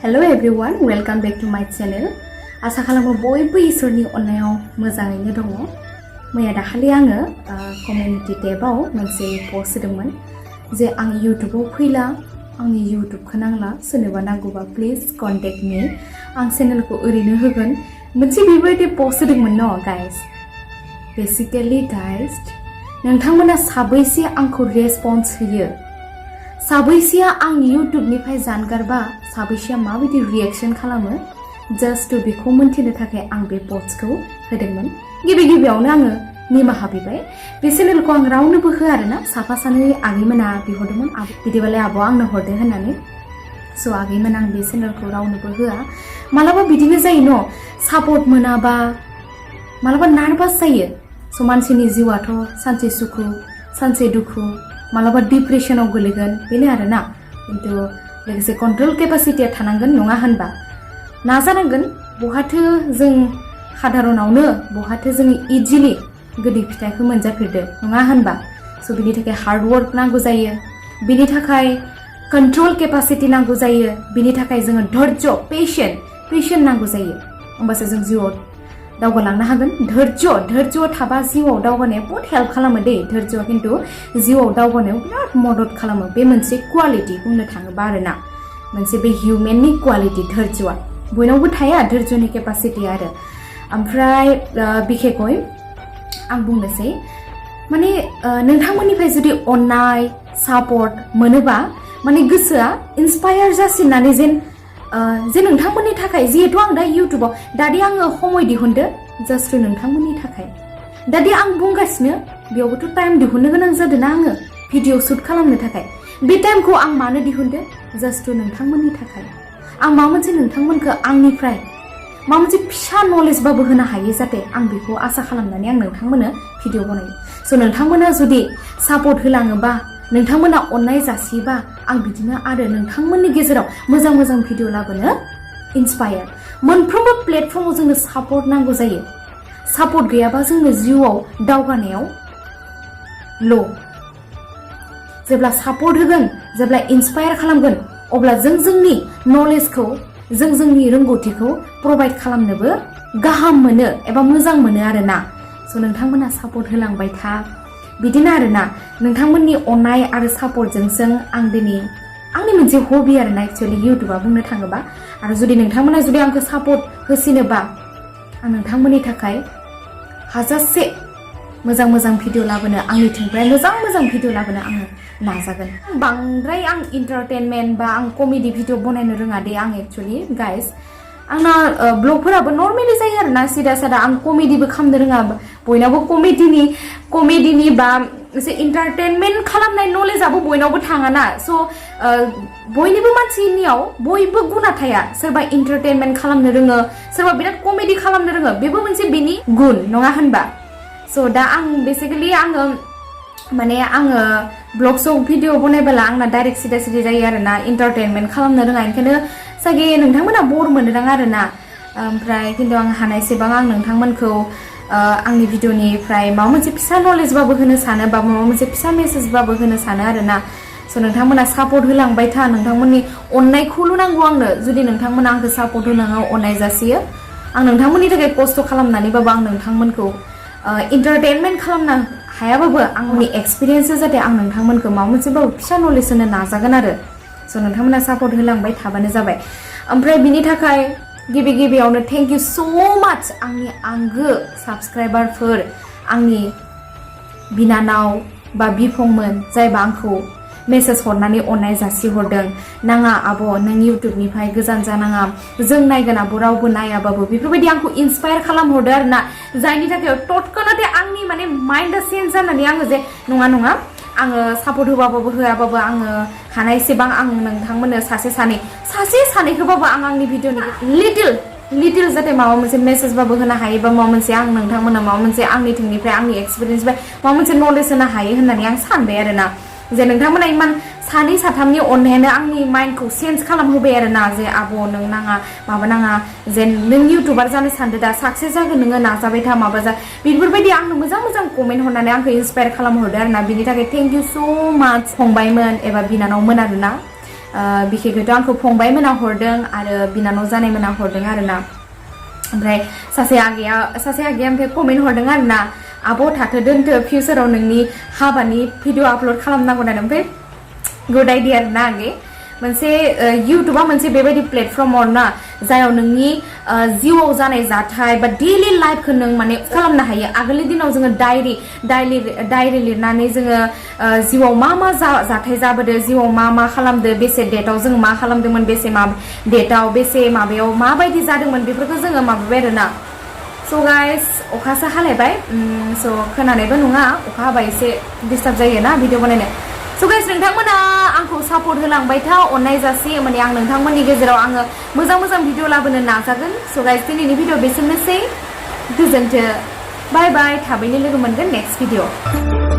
Hello everyone, welcome back to my channel. आसा खालामो बयबो इसोरनि अननायाव मोजाङैनो दङ। मैया दाखालि आङो कमिउनिटि टेबाव मोनसे पस्ट होदोंमोन जे आं इउटुबाव फैला, आंनि इउटुबखौ नांला, सोरनोबा नांगौबा प्लिज कन्टेक्ट मी, आं चेनेलखौ ओरैनो होगोन। मोनसे बेबायदि पस्ट होदोंमोन न गाइस। बेसिकेलि गाइस, नोंथांमोना साबैसे आंखौ रेसपन्स होयो? साबैसेया आं इउटुबनिफ्राय जानगारबा साबैसेया माबायदि रिएक्शन खालामो? जास्ट बेखौ मोन्थिनो थाखाय आं बे पस्टखौ होदोंमोन। गिबियावनो आङो निमाहा बिबाय। बे चेनेलखौ आं रावनोबो होआ आरोना, साफा सानै आगैमोना बिहरदोंमोन, बिदिबालाय आब' आंनो हरदो होननानै। स' आगैमोन आं बे चेनेलखौ रावनोबो होआ। मालाबा बिदिनो जायो न, सापर्ट मोनाबा मालाबा नार्भास जायो। स' मानसिनि जिउआथ' सानसे सुखु सानसे दुखु, मालाबा डिप्रेसनाव गोलैगोन, बेनो आरोना। खिन्थु लोगोसे कन्ट्रल केपासिटिया थानांगोन, नङा होनबा? नाजानांगोन। बहाथो जों साधारनावनो बहाथो जों इजिलि गोदै फिथाइखौ मोनजाफेरदो, नङा होनबा? स' बिनि थाखाय हार्ड वर्क नांगौ जायो, बिनि थाखाय कन्ट्रल केपासिटि नांगौ जायो, बिनि थाखाय जोङो धैर्य पेशेन्ट नांगौ जायो। होमबासो जों जिउआव दावगालांनो हागोन। धैर्य थाबा जिउआव दावगानाया बहुत हेल्प खालामो दे। धैर्यआ खिन्थु जिउआव दावगानायाव बिराद मदद खालामो। बे मोनसे क्वालिटि बुंनो थाङोबा आरोना, मोनसे बे हिउमेननि क्वालिटि धैर्यआ बयनावबो थाया, धैर्यनि केपासिटिया आरो। ओमफ्राय बिखेखय आं बुंनोसै, माने नोंथांमोननिफ्राय जुदि अननाय सापर्ट मोनोबा माने गोसोआ इन्सपायार जासिननानै जे नोंथांमोननि थाखाय, जिहेतु आं दा इउटुबाव दादि आङो समय दिहुनदो जास्ट नोंथांमोननि थाखाय। दादि आं बुंगासिनो बेयावबोथ' टाइम दिहुननो गोनां जादों ना आङो भिडिअ शुट खालामनो थाखाय। बे टाइमखौ आं मानो दिहुनदो? जास्ट नोंथांमोननि थाखाय। आं माबा मोनसे नोंथांमोनखौ आंनिफ्राय माबा मोनसे फिसा नलेजबाबो होनो हायो, जाहाथे आं बेखौ आसा खालामनानै आं नोंथांमोननो भिडिअ बनायो। स' नोंथांमोना जुदि सापर्ट होलाङोबा, नोंथांमोना अननाय जासियोबा, आं बिदिनो आरो नोंथांमोननि गेजेराव मोजां भिडिअ लाबोनो इन्सपायार। मोनफ्रोमबो प्लेटफर्माव जोंनो सापर्ट नांगौ जायो। सापर्ट गैयाबा जोंनो जिउआव दावगानायाव ल'। जेब्ला सापर्ट होगोन, जेब्ला इन्सपायार खालामगोन, अब्ला जों जोंनि नलेजखौ, जों जोंनि रोंगौथिखौ प्रभाइड खालामनोबो गाहाम मोनो एबा मोजां मोनो आरोना। स' नोंथांमोना सापर्ट होलांबाय था। बिदिनो आरोना, नोंथांमोननि अननाय आरो सापर्टजोंसो आं दिनै आंनि मोनसे हबि आरोना एक्चुअलि इउटुबा बुंनो थाङोबा। आरो जुदि नोंथांमोना जुदि आंखौ सापर्ट होसिनोबा, आं नोंथांमोननि थाखाय हाजासे मोजां भिडिअ लाबोनो, आंनिथिंनिफ्राय मोजां भिडिअ लाबोनो आङो नाजागोन। बांद्राय आं इन्टारटेनमेन्ट बा आं कमेडि भिडिअ बनायनो रोङा दे आं एक्चुअलि गाइस। आंना ब्लगफोराबो नर्मेलि जायो आरोना, सिदा सादा। आं कमेडिबो खालामनो रोङा। बयनावबो कमेडिनि बा एसे इन्टारटेनमेन्ट खालामनाय नलेजाबो बयनावबो थाङाना। स' बयनिबो मानसिनियाव बयबो गुना थाया। सोरबा इन्टारटेनमेन्ट खालामनो रोङो, सोरबा बिराद कमेडि खालामनो रोङो, बेबो मोनसे बेनि गुन, नङा होनबा? स' दा आं बेसिकेलि आङो ब्लग सग भिडिअ बनायबोला आंना डाइरेक्ट सिदा जायो आरोना, इन्टारटेनमेन्ट खालामनो रोङा। ओंखायनो सागे नोंथांमोना बर मोनोदां आरोना। ओमफ्राय खिन्थु आं हानायसेबां आं नोंथांमोनखौ आंनि भिडिअनिफ्राय माबा मोनसे फिसा नलेजबाबो होनो सानो, बा माबा मोनसे फिसा मेसेजबाबो होनो सानो आरोना। स' नोंथांमोना सापर्ट होलांबाय था। नोंथांमोननि अननायखौल' नांगौ आंनो। जुदि नोंथांमोना आंखौ सापर्ट होलाङो, अननाय जासियो, आं नोंथांमोननि थाखाय खस्थ' खालामनानैबाबो आं नोंथांमोनखौ इन्टारटेनमेन्ट खालामनो हायाबाबो आंनि एक्सपिरियेन्सजों जाहाथे आं नोंथांमोनखौ माबा मोनसेबाबो फिसा नलेज होनो नाजागोन आरो। स' नोंथांमोना सापर्ट होलांबाय थाबानो जाबाय। ओमफ्राय बिनि थाखाय गिबियावनो थेंक इउ स' माच आंनि आंगो साबस्क्राइबारफोर, आंनि बिनानाव बा बिफंमोन, जायबा आंखौ मेसेज हरनानै अननाय जासिहरदों। नाङा आब', नों इउटुबनिफ्राय गोजान जानाङा, जों नायगोन आब', रावबो नायाबाबो, बेफोरबायदि आंखौ इन्सपायार खालामहरदो आरोना। जायनि थाखाय टटकानाथे आंनि माने माइन्डआ चेन्ज जानानै आङो जे नङा आङो सापर्ट होबाबो होआबाबो आङो हानायसेबां आं नोंथांमोननो सासे सानैखौबाबो आं आंनि भिडिअनि लिटिल जाहाथे माबा मोनसे मेसेजबाबो होनो हायो, बा माबा मोनसे आं नोंथांमोननो माबा मोनसे आंनिथिंनिफ्राय आंनि एक्सपिरियेन्सनिफ्राय माबा मोनसे नलेज होनो हायो होननानै आं सानबाय आरोना। जे नोंथांमोना इमान सानै साथामनि अननायानो आंनि माइन्डखौ चेन्ज खालामहोबाय आरोना। जे आब' नों नाङा, माबा नाङा, जे नों इउटुबार जानो सानदो दा, साक्सेस जागोन नोङो, नाजाबाय था, माबा जा, बेफोरबायदि आंनो मोजां कमेन्ट हरनानै आंखौ इन्सपायार खालामहरदो आरोना। बिनि थाखाय थेंक इउ स' माच फंबायमोन एबा बिनानावमोन आरोना। बिखेखौथ' आंखौ फंबाय मोना हरदों आरो बिनानाव जानाय मोना हरदों आरोना ओमफ्राय सासे आगैया ओमफ्राय कमेन्ट हरदों आरोना आब' थाथो दोनथो फिउचाराव नोंनि हाबानि भिडिअ आपल'ड खालामनांगौ होननानै ओमफ्राय गुड आइडिया आरोना आगै मोनसे इउटुबा मोनसे बेबायदि प्लेटफर्म आरोना जायाव नोंनि जिउआव जानाय जाथाय बा डेलि लाइफखौ नों माने खालामनो हायो आगोलनि दिनाव जोङो डायरि लिरनानै जोङो जिउआव मा जाथाय जाबोदो जिउआव मा खालामदो बेसे डेटआव जोङो मा खालामदोंमोन बेसे डेटआव बेसे माबायाव माबायदि जादोंमोन बेफोरखौ जोङो माबाबाय आरोना स' गाइस अखासो हालायबाय स' खोनानायबो नङा अखा हाबा एसे डिस्टार्ब जायो ना भिडिअ बानायनो स' गाइस नोंथांमोना आंखौ सापर्ट होलांबाय था अननाय जासि माने आं नोंथांमोननि गेजेराव आङो मोजां भिडिअ लाबोनो नाजागोन स' गाइस दिनैनि भिडिअ बेसेनोसै गोजोन्थों बाय बाय थाबैनो लोगो मोनगोन नेक्स्ट भिडिअ